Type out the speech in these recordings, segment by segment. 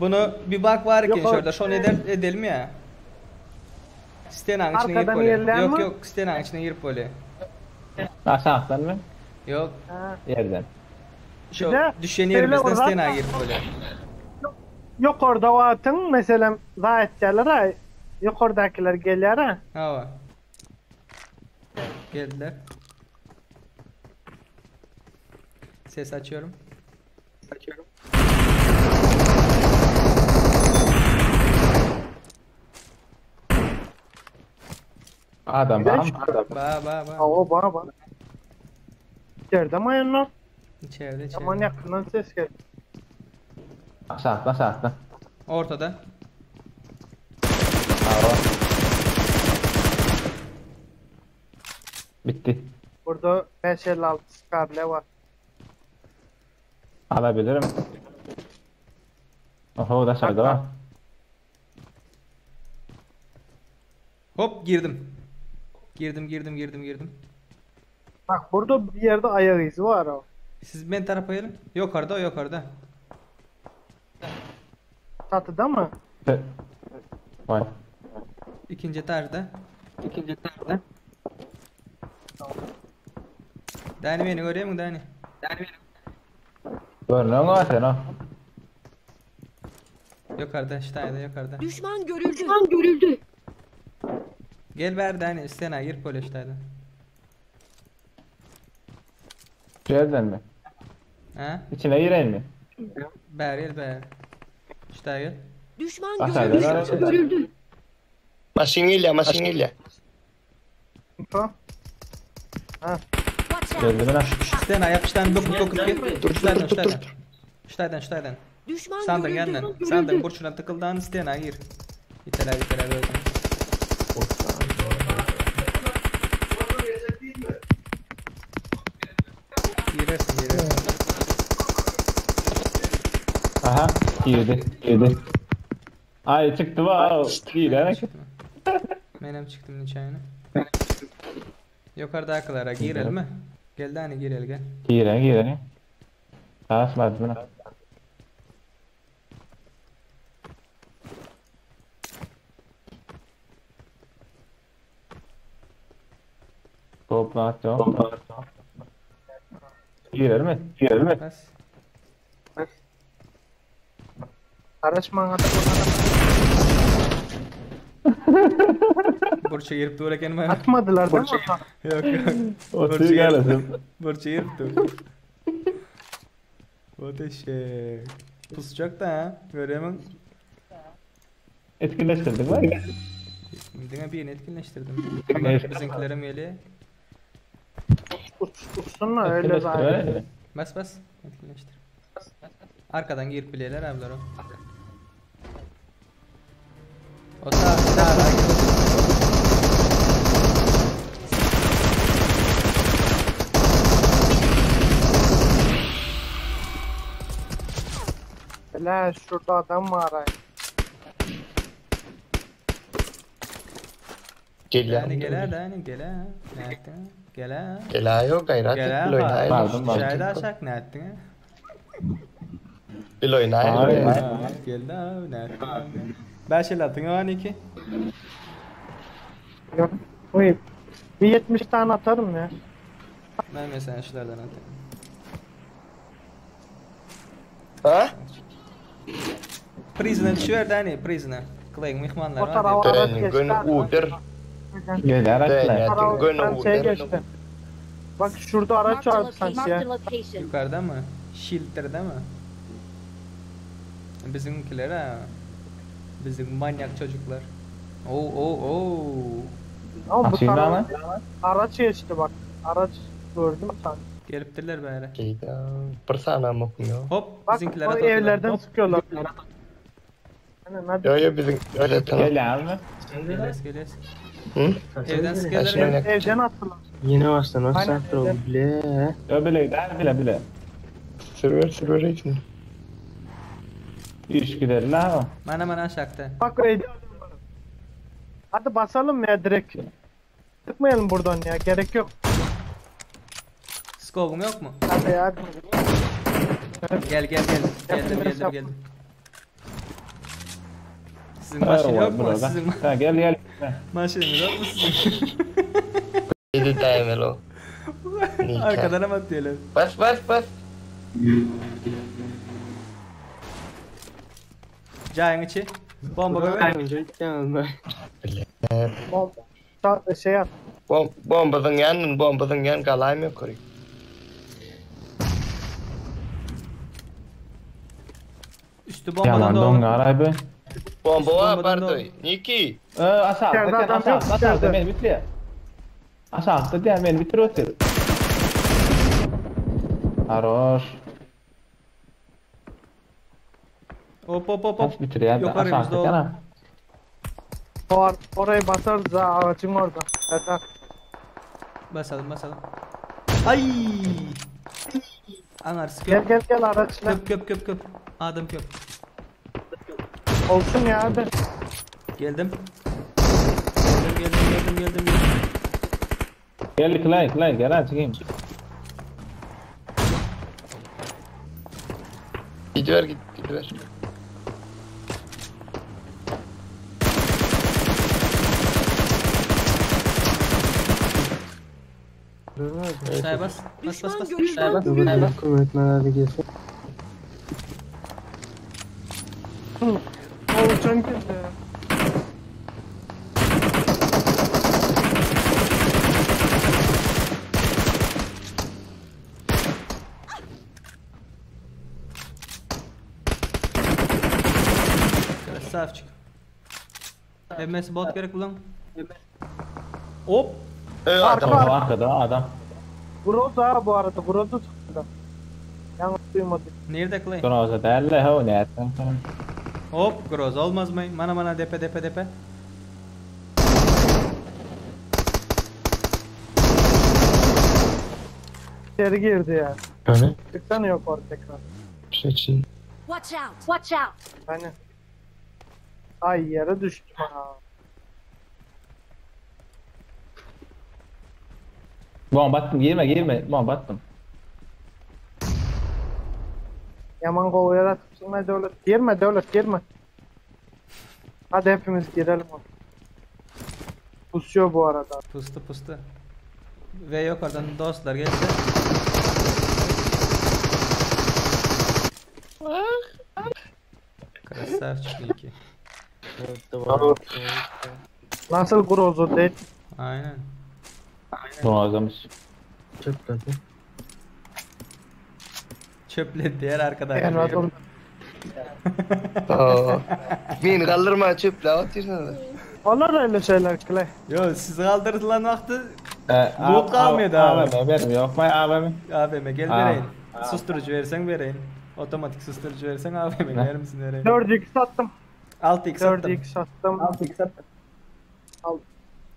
Bunu bir bak var eken şurada. Şonu eder, edelim ya. Stenanyň içine girip Arkadan bolýar. gelýän Ýok mi? ýok, stenanyň içine girip bolýar. Aşakdan mı? Ýok. Yerden. Şu Bize düşen şeýle ýerimizden bir zat stena bar. girip bolýar. Ýokarda wagtyň meselem zat etýärler-ä, ýokardakylar gelýär-ä. Hawa. Geldiler. Ses açıyorum. Adam Güzel bam. çıktı. Ba ba ba. Hawa ba ba. İçeride mi ayanlar? İçeride Aman içeride. yakından ses geldi. Aşakdan aşakdan. Ortada. Hawa. Bitti. Burada 556 skarle var. Alabilirim. Oho daşarda var. Hop girdim. Girdim girdim girdim girdim. Bak burada bir yerde ayak izi var o. Siz ben tarafa gelin. Yukarıda o yukarıda. Çatıda mı? Te- Vay. İkinci etajda. İkinci etajda. Dani beni görüyor musun Dani? Dani beni. Görünüyor mu sen o? Yukarıda şurada yukarıda. Düşman görüldü. Düşman görüldü. Gel ver Dani stena gir pole şurada. Şu yerden mi? Ha? İçine gireyim mi? Ber gel ber. Şurada gel. Düşman Aşağıda görüldü. var. Düşman görüldü. Maşyn gelýär, maşyn gelýär. Info. Watch out. Geldi mi lan? Stena yapıştan dokup dokup gel. Dur dur Şuradan dur dur şuradan. dur. Şuradan şuradan. Düşman Sandın görüldü. yandan. Görüldü. Sandın burçuna tıkıldan stena gir. İteler iteler öldü. Girersin girersin. Aha girdi girdi. Ay çıktı va. Girer. Çıktım. Menem çıktım niçayını. Yukarıda akılara girelim mi? Gel de hani girel gel. Giren giren. Kasmadı mı? Topla topla. Girer mi? Girer mi? Bas. Araç mangada burada. Burça girip dur eken bana. Atmadılar değil mi? Yok yok. Otur Burça girip gelsin. Burça girip dur. What a shit. Pusacak da ha. Görüyor musun? Etkinleştirdik var ya. Dine birini etkinleştirdim. Evet. Bizimkilerim geliyor. Uç, uçsunlar öyle zaten. Etkinleştir. Bas bas. Etkinleştir. Arkadan girip bilirler abiler o. O sağ sağ sağ. Hele şurada adam var. ay. Gelýär. Yani gel ha yani gel ha. Ne ettin? Gel ha. Gel yok gayrat Gel et ha. bil oýnaýyn. Pardon, pardon. Şahit aşak ne ettin ha? Bil oýnaýyn. Ay. Ha, Geldi abi ne ettin? Beş el attın ha iki. Yok. Oy. Bir 70 tane atarım ya. Ben mesela şulardan atayım. Ha? Prisoner düşüver Dani prisoner. Clay'in mihmanları O var tarafa diye. araç Ben geçti. gün abi. Uber. Gelir Ben atla. Tarafa- Gün ben şey Uber. geçti. Bak şurada araç Marked a var location. sanki Marked ya. a location. Yukarıda mı? Shield'de mi? Bizimkiler ha. Bizim manyak çocuklar. Oo oo oo. Ama bu Aşağıda taraf mı? araç geçti bak. Araç gördüm sanki. Gelipdirler bari. Geyda. Bir sana mı okuyor? Hop Bak bizimkiler o atladılar. evlerden Hop. sıkıyorlar. Hani nerede? Yo yo bizim öyle tamam. Gel abi. Geles geles. Hı? Evden Aşağı sıkıyorlar. inek. Evden attılar. Yine baştan o Aynen, saattir oldu evden. bile. Yo bile gider bile bile. Sürüver sürüver için. İş gider la. Mana mana aşağıda. Bak evde adam var. Hadi basalım ya direkt. Sıkmayalım buradan ya gerek yok. Skobuň ýokmy? Hadi ya. Gel gel gel. Geldim geldim geldim. Siziň maşyn ýokmy? Siziň Ha, gel gel. maşynyňyz ýokmy siziň? Dedi daýmel o. Arkadan hem atýarlar. Bas bas bas. Jaýyň içi. Bomba goý. Bomba. Şey at. Bom bomba zyňýan, bomba zyňýan galaým ýokary. Üstü bombadan Yaman dolu. doňňar abi. Bomba var Bombadan bardy. Niki. Ee, aşağıda İçeride gel, adam aşağıda, yok, aşağıda içeride. beni bitir. Aşağıda diye beni bitir otur. Haroş. Hop hop hop hop. Nasıl bitir ya? Yukarı Aşağıda biz de gel. O orayı basarız ha ağacın orada. Serdar. Basalım basalım. Ay! Anar Gel köp. gel gel araçla. Köp köp köp köp. Adam köp. Olsun ya hadi. Geldim. Geldim geldim geldim geldim. geldim. Gel Clay Clay gel ha çıkayım. Gidiver git gidiver. Say bas. Bas bas Düşman bas. görüldü. Say bas. Olsun girdi. Krasavчик. MS bot gerek ulan. Hop. Ö Arka. adam. O arkada adam. Groza ha bu arada. Groza çıktı. Yanlış duymadık. Nerede Clay? Groza derler ha o ne etsin? Hop groz olmaz mı? Mana mana depe depe depe. İçeri girdi ya. Öyle. Çıksana yok orada tekrar. Seçin. Watch out. Watch out. Hani. Ay yere düştüm ha. Bomba attım girme girme. Bomba attım. Yaman kov yaratıp ne devlet. Girme devlet girme. Hadi hepimiz girelim. Pusuyor bu arada. Pustu pustu. Ve yok oradan dostlar gelse. Krasavчик iki. Nasıl groza değil? Aynen. Grozamış. Çöple diğer arkadaş. En rahat ol. Aa. Beni kaldırma çöple atıyorsun. Olur öyle şeyler Clay. Yo siz kaldırdılar vakti Ee, Loot kalmıyordu abi. AVM verim yok mu AVM? AVM gel Aa. vereyim. Susturucu versen vereyim. Otomatik susturucu versen AVM Ne? verir misin vereyim. 4x attım. 6x attım. 4x attım. 6x attım. Al.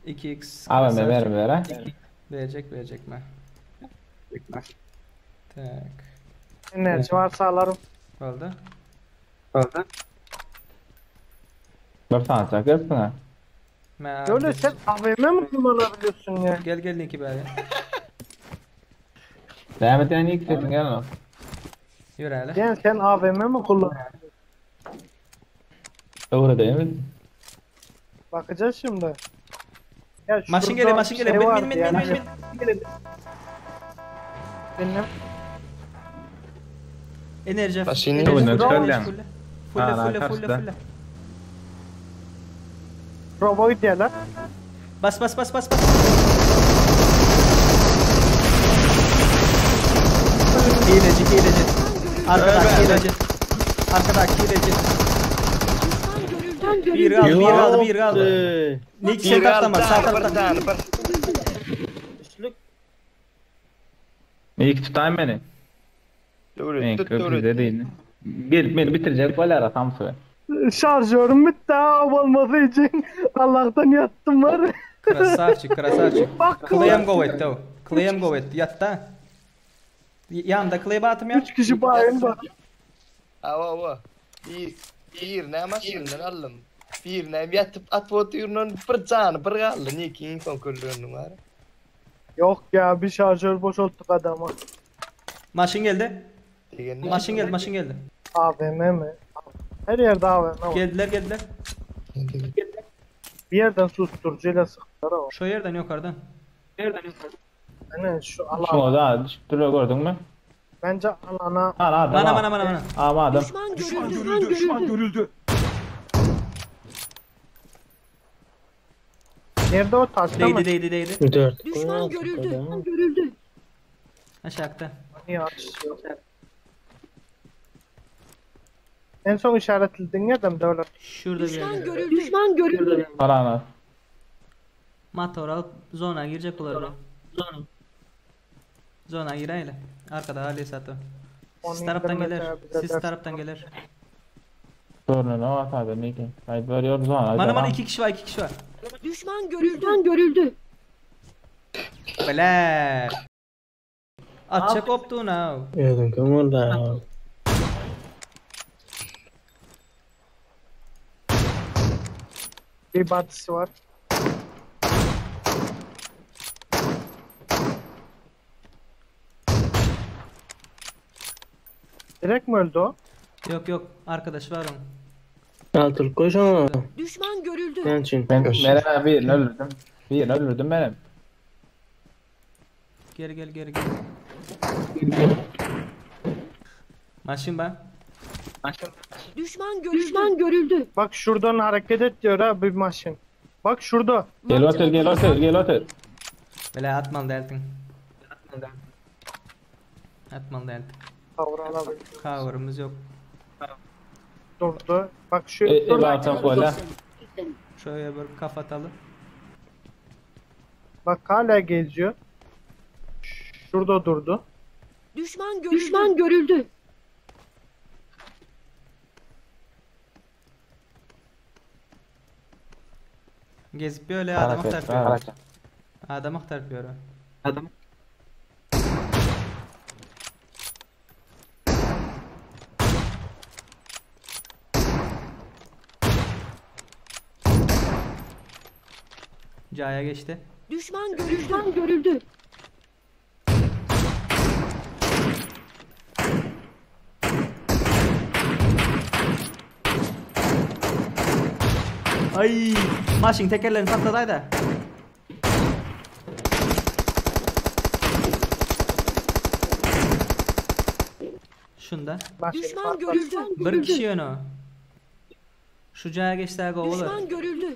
2x. AVM verim ver ha. Verecek verecek mi? Tak. Enerji varsa alırım. Oldu. Bir tane çakarsın ha. Ben Öyle sen AVM mi kullanabiliyorsun ya? Gel gel linki bari. Devam et yani ilk setin gel lan. Yürü hele. Yani sen AVM mi kullanıyorsun? Doğru değil mi? Bakacağız şimdi. Ya Maşın şurada geliyor maşın şey geliyor. Bin vardı bin bin ya. bin bin bin. Benim Enerji. Maşini- Enerji. Oyundan Fulle çıkarlar. fulle. Fulle Ha, fulle fulle karşıda. fulle. Roboyu diyorlar. Bas bas bas bas bas. Hileci hileci. Arkadaki hileci. Arkadaki hileci. Düşman görüldü. Bir kaldı bir kaldı bir kaldı. Nick sen Bir taraftan var sağ kaldı, bir taraftan. tane bir. İlk tutayım beni. Döwlet, tut köprü döwlet. de değil. Gel beni bitirecek böyle tam söyle. Şarjörüm bitti ha olması için. Allah'tan yattım var. Krasavçik krasavçik. Bak Klayam go etti o. Klayam go etti yattı ha. Yanında Clay'e batım ya. 3 kişi bayıldı. bak. Ava ava. Bir bir ne maşından aldım. Bir ne yatıp at oturuyorsun bir canı bir kaldı. Niye ki insan köldürünün var. Yok ya bir şarjör boşalttık adama. Maşyn geldi. Degen Maşyn geldi, maşyn geldi. AVM mi? Her yerde AVM var. Geldiler, geldiler. Bir yerden susturucuyla sıktılar ama. Şu yerden yukarıdan. Aynen şu alan. Şuna da düşüp duruyor gördün mü? Bence alana Ana adam. Bana bana bana bana. Ama adam. Düşman Düşman görüldü. görüldü. Düşman görüldü. Nerede o taşta mı? Değdi değdi değdi. 4. Düşman görüldü. Görüldü. Aşağıda. Niye açıyor? En son işaretlediğin yerde mi devlet? Şurada bir Düşman yerde. görüldü. Düşman görüldü. Parana. Motor alıp zona girecek olar. Zona. Zona gireyle. Arkada Ali satı. Onu Siz taraftan indirmese gelir. bize Siz ders- taraftan gelir. Sorun ne var tabi ne ki? Haydi veriyoruz ona. Bana bana iki kişi var, iki kişi var. Düşman görüldü. Düşman görüldü. Beler. Atça koptu na. Özüm kim oldu? Bir batısı var. Direkt mi öldü o? Yok yok arkadaş var onun. Altılık koş ama. Düşman görüldü. Ne için? Ben Meral birini öldürdüm. Birini öldürdüm benim. Geri gel geri gel. Maşın ben. Düşman görüldü. Düşman görüldü. Bak şuradan hareket et diyor ha bir maşın. Bak şurada. Gel otur gel otur gel otur. Bela atmalı deltin. Atmalı deltin. Cover alabilir. Cover'ımız yok. Durdu. Bak şu E, dur. e, atam böyle. Şöyle bir kafa atalım. Bak hala geziyor. Şurada durdu. Düşman görüldü. Düşman görüldü. Gezip böyle adam Hareket aktarpıyor. hareket. Adam aktarpıyor. Adam. Caya geçti. Düşman görüldü. Düşman görüldü. Ay, maşın tekerlerini patladaydı. Şunda. Maşın Düşman patladı. görüldü. Bir kişi yönü. o. Şu caya geçti aga olur. Düşman görüldü.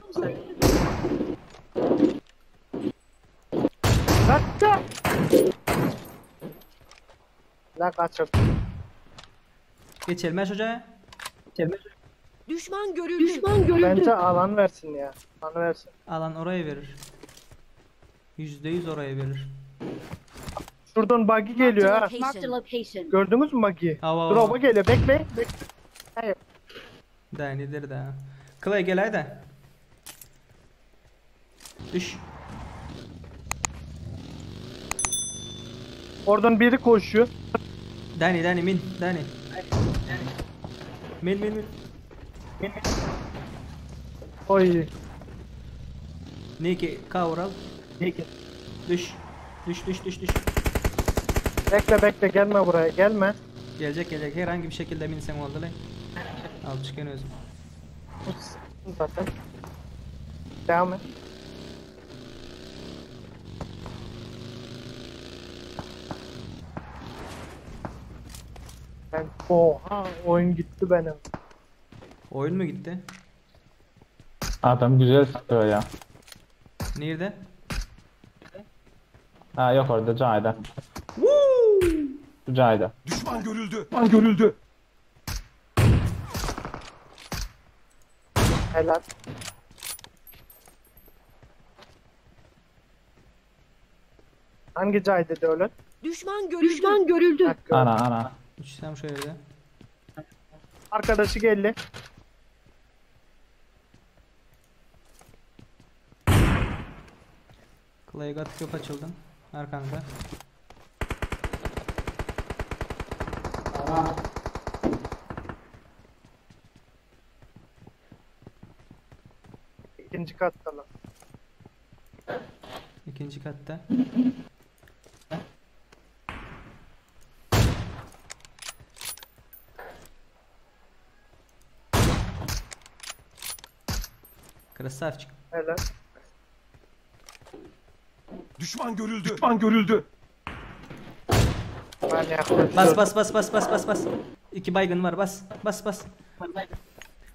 Kaçtı. La kaçırdı. Geçelim ya şu caya. Düşman görüldü. Düşman görüldü. Bence alan versin ya. Alan versin. Alan oraya verir. %100 oraya verir. Şuradan buggy geliyor ha. Marked a location. Gördünüz mü buggy'yi? Hava hava. Drop'a geliyor. Bekle. Bekle. Hayır. Da nedir da. Clay gel haydi. Düş. Oradan biri koşuyor. Dani Dani min Dani. Min min min. Oy. Niki kavral. Niki. Düş. Düş düş düş düş. Bekle bekle gelme buraya gelme. Gelecek gelecek herhangi bir şekilde minsen oldu lan. Al çıkın özüm. Bu s- Zaten. Devam et. Ben oha oyun gitti benim. Oyun mu gitti? Adam güzel sıkıyor ya. Nerede? Ha yok orada Cahide. Cahide. Düşman görüldü. Düşman görüldü. Helal. Hangi caydı devlet? Düşman görüldü. Düşman görüldü. Hakkı. Ana ana. Üç tam şöyle. Arkadaşı geldi. Clay got köp açıldın. Arkanda. İkinci katta lan. Ikinji katda. Krasavçik. Helal. Düşman görüldü. Düşman görüldü. Ben yaklaşıyorum. Bas bas bas bas bas bas bas. İki baygın var bas. Bas bas.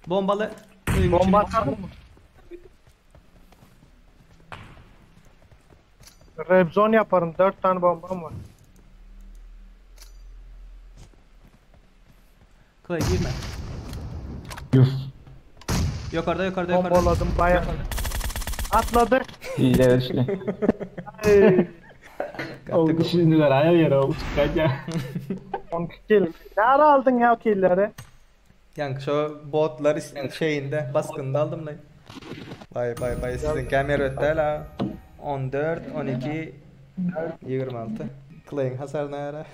Bombalı. Oyun Bomba içine. atalım mı? Rebzon yaparım. 4 tane bombam var. Clay girme. Yuf. Yukarıda yukarıda yukarıda. Bombaladım bayağı. Atladı. Hile işte. Ay, O şimdi araya yere o çıkacak. 12 kill. Ne ara aldın ya o killleri? Yani şu botlar şeyinde baskında aldım lan. Bay bay bay sizin kamera ötte la. 14, 12, 26. Clay'in hasarına ara.